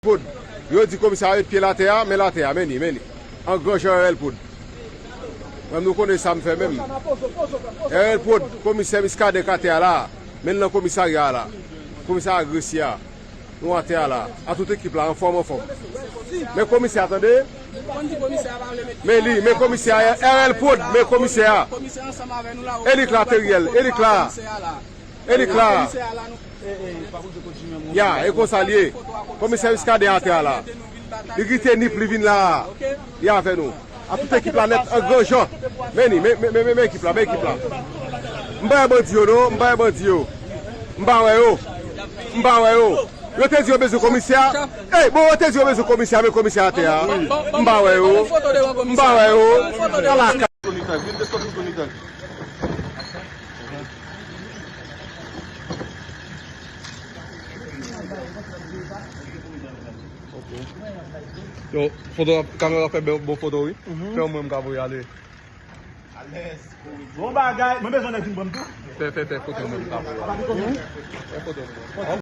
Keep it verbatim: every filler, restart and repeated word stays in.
Prod. Yo di komisè a met pye l atè a, men l atè a, men li, men li. An gran jan R L Prod. Mwen, nou konnen sa m fè menm. R L Prod, komisè Muscadin k atè a la. Men l nan komisarya a la. Komisè agresi a. Nou atè a la. A tout ekip la, anfòm, anfòm. Men komisè a, tande. Men li, men komisè a, R L Prod, men komisè a. Elik la, Teriel, Elik la. Elik la. Ya, e konsa l ye. Komisè Muscadin atè a la. Li kite Nip, li vin la. Li avè nou. A tout ekip la nèt, an gran jan. Men ni, men, men, men, men, men ekip la, men ekip la. M pa wè bandi yo non, m pa wè bandi yo. M pa wè yo. M pa wè yo. Yo te di yo bezwen komisè a. Ey, bon, yo te di yo bezwen komisè a, men komisè a atè a. M pa wè yo. M pa wè yo. Ala ka- Yo, foto, kamera fè bèl bon foto, wi. Fè yon mwen m ka voye ale. Bon bagay, mwen bezwen nèg vin ban m tou. Fè, fè, fè foto mwen m ka voye ale. Fè foto mwen.